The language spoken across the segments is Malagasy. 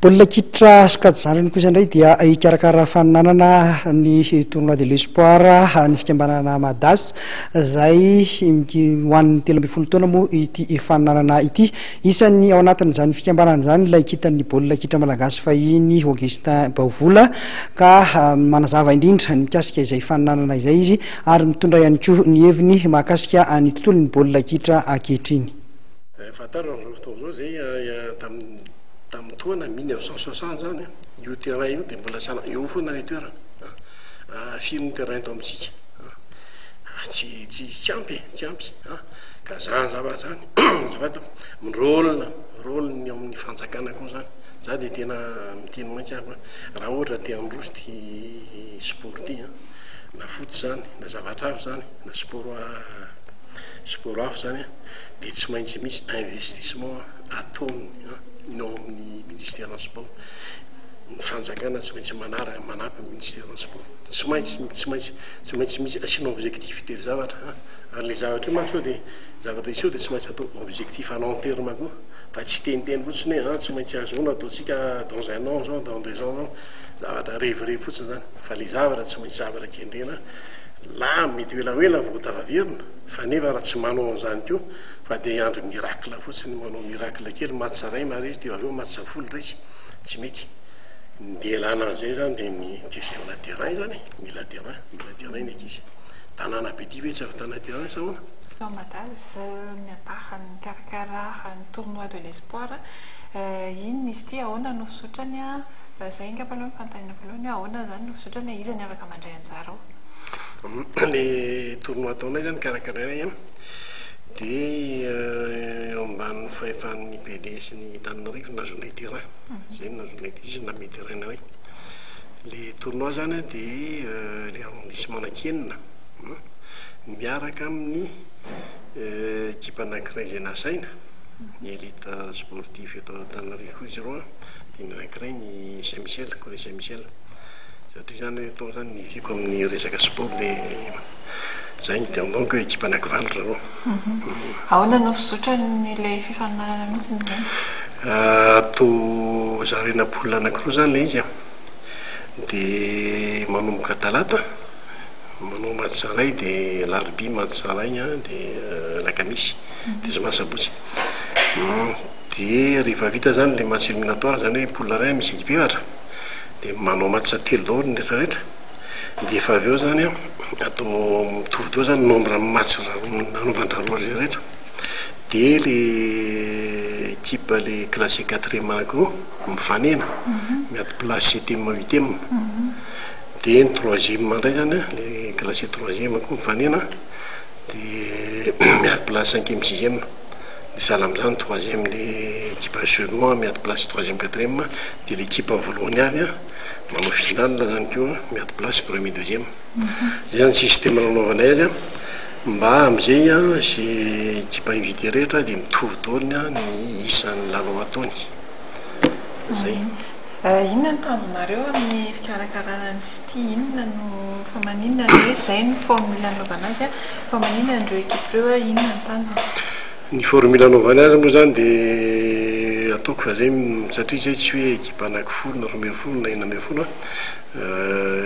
Baolina kitra sokajy zandriny kosa indray dia hikarakara faninanana ny tournoi de l'espoir ny fikambanana Madas izay ho an'ny 13 taona moa ity faninanana ity. Isan'ny ao anatin'izany fikambanana izany ilay kintan'ny baolina kitra malagasy fahiny Augustin Baovola ka manazava indrindra ny mikasika izay faninanana izay izy ary mitondra ihany koa ny heviny mahakasika ny tontolon'ny baolina kitra ankehitriny. Fantaro amin'izao fotoana izao izay tamin'ny tamin'ny taona 1960 izany io terrain io dia mbola sahala eo foana ilay toerana. Firy ny terrain eto amintsika? Tsy tsy tsy ampy e, tsy ampy. Ka zany zavatra zany, azafady tompoko, ny rôle, rôle-ny ao amin'ny fanjakana koa zany, za dia tena miteny mihitsy aho fa raha ohatra te handroso ity sport ity an, na foot zany, na zavatra hafa zany, na sport sport hafa zany an, dia tsy maintsy misy investissement ataony ny ao amin'ny ministère ny sport, ny fanjakana tsy maintsy manaraka, manampy ny ministère ny sport, tsy maintsy, tsy maintsy, tsy maintsy misy asiana objectif telo zavatra an, ary le zavatra io manko sao dia zavatra hiseho dia tsy maintsy atao objectif à long terme koa fa tsy teniteny fotsiny hoe an tsy maintsy azao no ataontsika dans un an zao, dans deux ans zao, zavatra revirevy fotsiny zany fa le zavatra tsy maintsy zavatra kendrena la mety ho elaela vao tafaverina fa nefa raha tsy manao an'izany koa fa dia hiandry miracle fotsiny manao miracle kely match iray maharesy dia avy eo match folo resy tsy mety ny dia ilana an'izay zany dia ny question na terrain zany e mila terrain mila terrain ny ankizy tanàna be ty ve tsy ahavitana terrain sa ahoana? Tao Madaz, miantaha nikarakara ny tournoi de l'espoir. Inona izy ity? Ahoana no fizotrany? Izay angamba aloha no fanontaniana voalohany hoe ahoana izany no fizotrany? Iza ny afaka mandray anjara ao? Ny tournoi ataonay izany karakarainay an, dia eo ambanin'ny fahefan'ny PDS ny Antananarivo no nahazoanay terrain. Izay no nahazoanay, izy no nanome terrain anay. Ilay tournoi izany an dia ilay arrondissement anankienina miaraka amin'ny ekipa anankiray izay nasaina, ny elite sportif eto Antananarivo koa izy ireo an, dia ny anankiray ny Saint Michel, collège Saint Michel. Satria izany hoe atao izany ny tiako amin'ny resaka sport dia izay, dia donc ekipa anankivalon ry zareo. Ahoana no fizotran'ilay fifaninanana mihitsy izany? Atao zaraina poule anankiroa izany ilay izy an, dia manomboka talata. Manao match iray dia alarobia match iray an, dia alakamisy, dia zoma sabotsy. Dia rehefa vita zany le match éliminatoire zany hoe poule iray misy équipe efatra, dia manao match telo daholo ny rehetra rehetra, dia efa avy eo zany an, atao mitovy daholo zany nombre ny match nanaovan-dry zareo rehetra, dia le équipe le classé quatrième anankiroa mifanena, miady place septième huitième. Dia ny troisième indray zany an, le classé troisième koa mifanena dia miady place cinquième sixième, dia sahala amin'izany ny troisième le équipe second miady place troisième quatrième, dia le équipe voalohany avy an manao finale zany koa miady place premier deuxième. Zay zany système nanaovanay azy an, mba am'izay an ze équipe invité rehetra dia mitovy daholo ny isan'ny lalao ataony, zay. Inona no tanjonareo amin'ny fikarakarana an'izy ity? Inona no, fa maninona no hoe izay no formule nanaovana azy? Fa maninona ireo équipe ireo? Inona no tanjona? Ny formule anaovana azy moa izany dia ataoko fa izay satria izay tsy hoe équipe anankifolo na 12 na 16 an,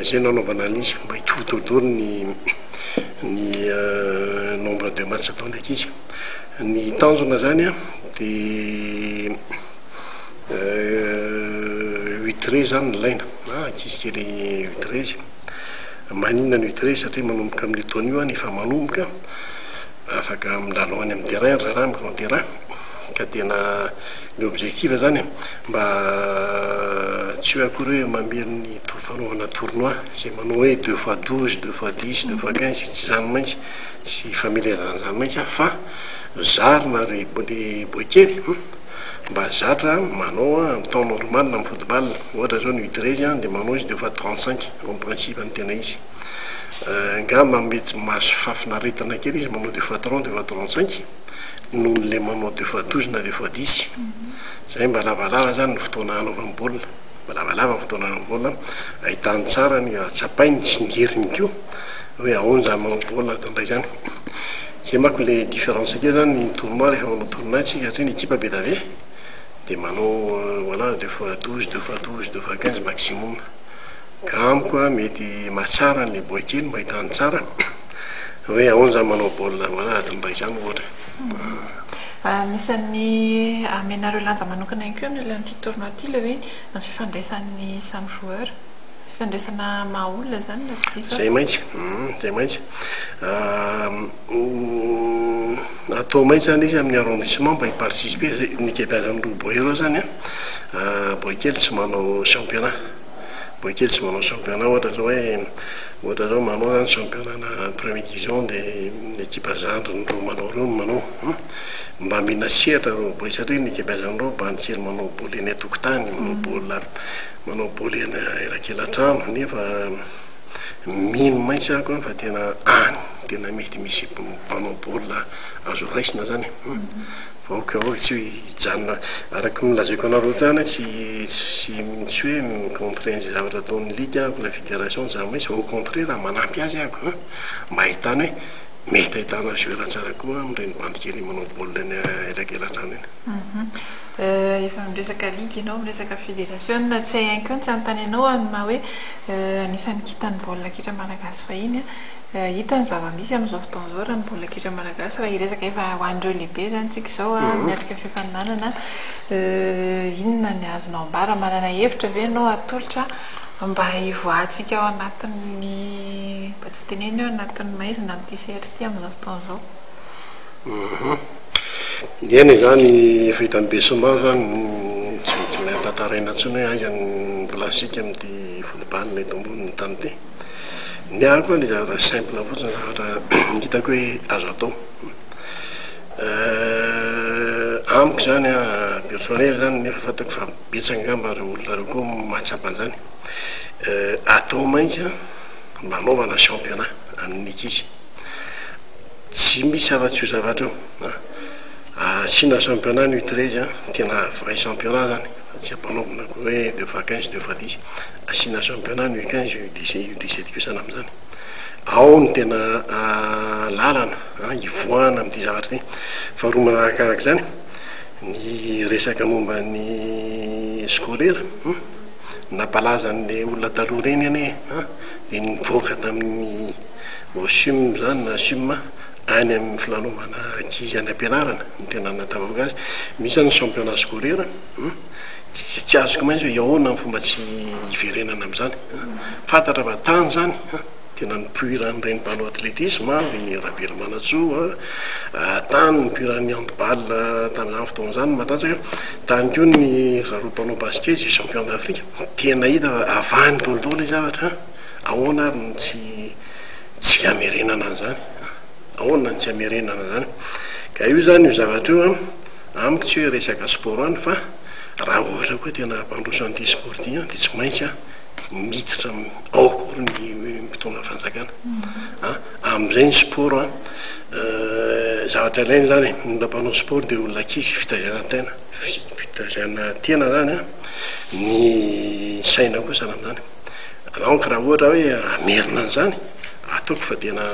izay no anaovana an'izy mba hitovy daholo ny ny nombre de match ataon'ny ankizy. Ny tanjona izany an dia. U13 zany no ilaina, ankizy kely U13. Maninona ny U13 satria manomboka amin'io taona io any efa manomboka afaka milalao any amin'ny terrain ry zalahy amin'ny grand terrain ka tena ny objectif zany mba tsy hoe akory hoe mamely ny fanaovana tournoi izay manao hoe deux fois 12, deux fois 10, deux fois 15 tsy izany mihitsy, tsy famelezana an'izany mihitsy aho fa zarina ry boay kely. Mba zatra manao amin'ny temps normal amin'ny football, ohatra zao ny U13 an dia manao izy deux fois 35 en principe ny tena izy, angamba mety mahazo fahafinaretana kely izy manao deux fois 30, deux fois 35 noho ny le manao deux fois 12 na deux fois 10, zay mba lavalava zany ny fotoana hanaovany baolina, mba lavalava ny fotoana hanaovany baolina ahitany tsara ny tsapainy sy ny heriny koa hoe ahoana zany manao baolina ato indray zany. Zay manko le différence kely zany ny tournoi rehefa manao tournoi tsika satria ny ekipa be dia be. Dia manao voilà deux fois 12, deux fois 12, deux fois 15 maximum. Ka amiko a mety mahatsara an'ilay boay kely mba ahitany tsara hoe ahoana zany manao baolina voilà adiny iray zany ohatra. Anisan'ny amenareo lanja manokana ihany koa amin'ny alalan'ity tournoi ity ilay hoe ny fifandraisan'ny samy joueur. Fifandraisana maha olona izany raha tsy diso aho. Zay maintsy, zay maintsy. Atao maintsy zany izy amin'ny arrondissement mba hi-participer, ny ankabeazan'ireo boay ireo zany an, boay kely tsy manao championnat, boay kely tsy manao championnat ohatra zao hoe, ohatra zao manao zany championnat na première division de ny ekipa zandriny ireo manao ireo no manao, mba mila sehatra ireo boay satria ny ankabeazan'ireo bandy kely manao baolina eny an-tokotany, manao baolina, manao baolina elakelan-trano nefa. Mino maintsy aho koa fa tena any tena mety misy mpanao baolina azo raisina zany e. Fa aoka aoka tsy hijanona araka ny nolazaiko anareo tany tsy tsy tsy hoe mi-contrer an'izay zavatra ataon'ny ligue aho na fédération za mihitsy fa au contraire manampy azy aho an, mba ahitana hoe mety ahitana joueur tsara koa amin'ireny bandy kely manao baolina eny elakelan-trano eny. Efa miresaka ligue ianao, miresaka fédération, tsy hay ihany koa ny tsy hanontany anao amin'ny maha hoe Anisan'ny kintan'ny baolina kitra malagasy fahiny. Hita ny zava-misy amin'izao fotoana izao raha ny baolina kitra malagasy, raha hiresaka efa ho an'ireo lehibe izany isika izao miatrika fifaninanana. Inona ny azonao ambara? Manana hevitra ve ianao atolotra mba hivoahantsika ao anatin'ny, mba tsy tenenina hoe ao anatin'ny maizina amin'ity sehatra ity amin'izao fotoana izao? Eny e, izany efa hitan'ny besinimaro izany, tsy tsy mila tantaraina intsony hoe aiza ny place-tsika amin'ity football eto ambonin'ny tany ity. Ny ahy koa ilay zavatra simple fotsiny, zavatra hitako hoe azo atao. Amiko izany an, personnel izany nefa fantako fa betsaka angamba ireo olona ireo koa mahatsapa an'izany. Atao mihitsy an, mba hanaovana championnat amin'ny ankizy. Tsy misy afa-tsy io zavatra io an! Asiana championnat ny U13 an, tena vrai championnat zany, fa tsy ampanaovina akory hoe deux fois 15, deux fois 10, asiana championnat ny U15, U17, U17 kosa na amin'izany. Ao no tena lalana an, hivoahana amin'ity zavatra ity. Faharoa manarakarak'izany, ny resaka momba ny scolaire, nampalaza an'ilay olona taloha ireny anie an, dia nivoaka tamin'ny. OSUM izany na SUM any amin'ny filalaovana ankizy any am-pianarana no tena nahatavoaka azy. Misy ny championnat scolaire, tsy tsy azoko mihitsy hoe ahoana ny fomba tsy hiverenana amin'izany. Fantatra fa tany izany tena nipoiran'ireny mpanao athlétisme, ry Ravelomanantsoa, tany nipoiran'ny handball tamin'izany fotoana izany matanjaka, tany koa ny zareo mpanao basket champion d'Afrique. Tena hita fa avy any daholo daholo ilay zavatra. Ahoana ary no tsy tsy hamerenana an'izany? Ahoana no tsy hamerenana an'izany? Ka io izany io zavatra io an, amiko tsy hoe resaka sport ihany fa raha ohatra koa tena hampandroso an'ity sport ity an, dia tsy maintsy an miditra ao akory ny mpitondra fanjakana. An, amin'izay ny sport an, zavatra ilaina izany e, ny olona mpanao sport dia olona ankizy fitaizana tena, fitaizana tena izany an, ny saina koa sahala amin'izany. Donc raha ohatra hoe hamerina an'izany, ataoko fa tena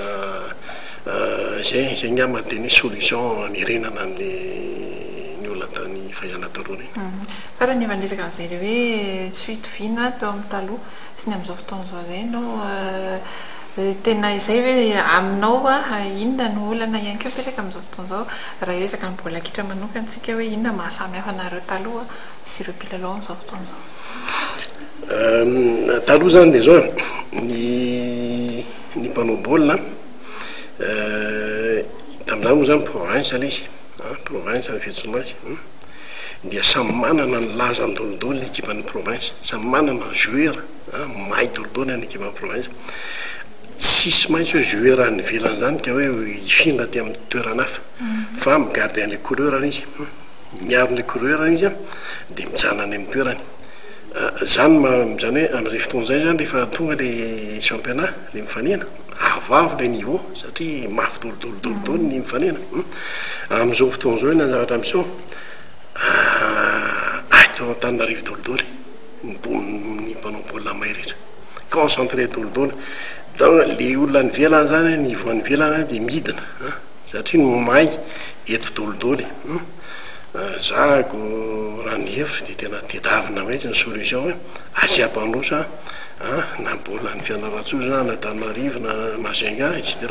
izay, izay angamba no tena hoe solution hamerenana an'le ny olona tany fahaizana taloha ireny. Farany efa niresaka an'izay ilay hoe tsy fitoviana teo amin'ny taloha sy ny amin'izao fotoana izao izay ianao, tena izay ve aminao inona no olana ihany koa mipetraka amin'izao fotoana izao raha hiresaka ny baolina kitra manokana isika hoe inona maha samy hafa anareo taloha sy ireo mpilalao amin'izao fotoana izao? Taloha zany dia zao e, ny ny mpanao baolina tamin'izany moa zany province ilay izy an, province ny fiantsoana azy an, dia samy manana ny lazany daholo ny ekipan'ny province, samy manana ny joueur an, mahay daholo ny ekipan'ny province, tsisy maintsy hoe joueur any ivelany zany ka hoe hifindra aty amin'ny toerana hafa fa mi-garder an'ilay couleur izy, miaro ny couleur izy an, dia mijanona any amin'ny toerany. Zany ma, zany hoe amin'izay fotoana izay zany rehefa tonga le championnat, le mifanena, avoavo le niveau satria mafy daholo daholo daholo daholo ny mifanena. Amin'izao fotoana izao inona ny zavatra miseho? Ato Antananarivo daholo daholo ny ny mpanao baolina mahay rehetra, concentré daholo daholo. Donc le olona any ivelany zany, niveau any ivelany dia midina satria ny mahay eto daholo daholo. Zahako raha ny hevitro dia tena tedavina mihitsy ny solution hoe asia mpandroso an na baolina any Fianarantsoa izany na Antananarivo na Majunga etc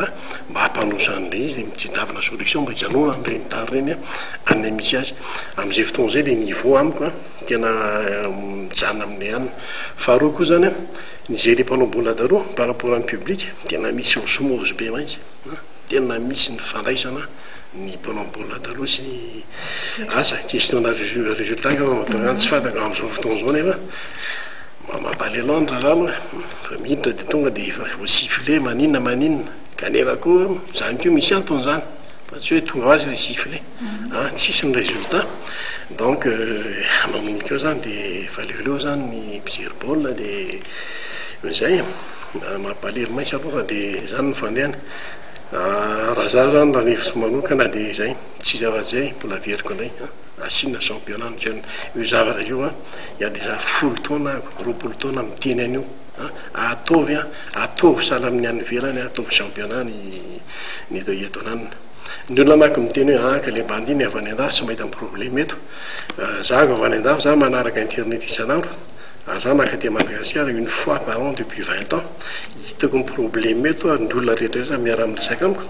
mba hampandroso an'ilay izy dia mitedavina solution mba hijanonan'ireny tany ireny any amin'ny misy azy. Amin'izay fotoana izay ilay niveau amiko an tena mijanona amin'ilay anona. Faharoa koa izany an, ny izay ilay mpanao baolina taloha par rapport amin'ny public tena misy osmose be mihitsy an, tena misy ny fandraisana ny mpanao baolina taloha sy asa question na résultat angamba mahatonga an'izany tsy fantako amin'izao fotoana izao nefa mba mampalahelo ahy ny raharaha aloha e, fa miditra dia tonga dia efa voa-siffler maninona maninona kanefa koa izany koa misy antony izany fa tsy hoe tonga ho azy ilay sifflet an, tsisy ny résultat donc manomboka eo izany dia efa aleoleo izany ny mpijery baolina dia izay e, mampalahelo mihitsy aloha fa dia izany no fandehany. Raha za zany raha ny hevitro manokana de izay, tsisy afa-tsy izay, mbola averiko indray an, asiana championnat ny jeune, io zavatra io an, il ya dejà folo taona aho, 20 taona miteny an'io an, ataovy an, ataovy sahala amin'ny any ivelany an, ataovy championnat ny ny eto eto ananona. Ny olona manko miteny hoe an ka le bandy iny avy any andafy tsy mahita ny problème eto, za avy any andafy za manaraka internet isan'andro, ary za mankaty Madagasikara une fois par an depuis 20 ans, Hitako ny problème eto ary ny olona rehetra rehetra miara miresaka amiko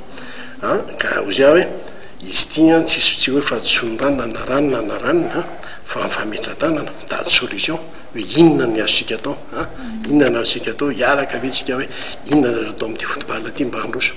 an, ka hozy aho hoe izy ity an tsisy tsy hoe fahadisoan'ny ranona na ranona na ranona an, fa mifametra-tanana mitady solution hoe inona ny azontsika atao an, inona ny azontsika atao hiaraka ve tsika hoe inona ny azo atao amin'ity football ity mba handroso.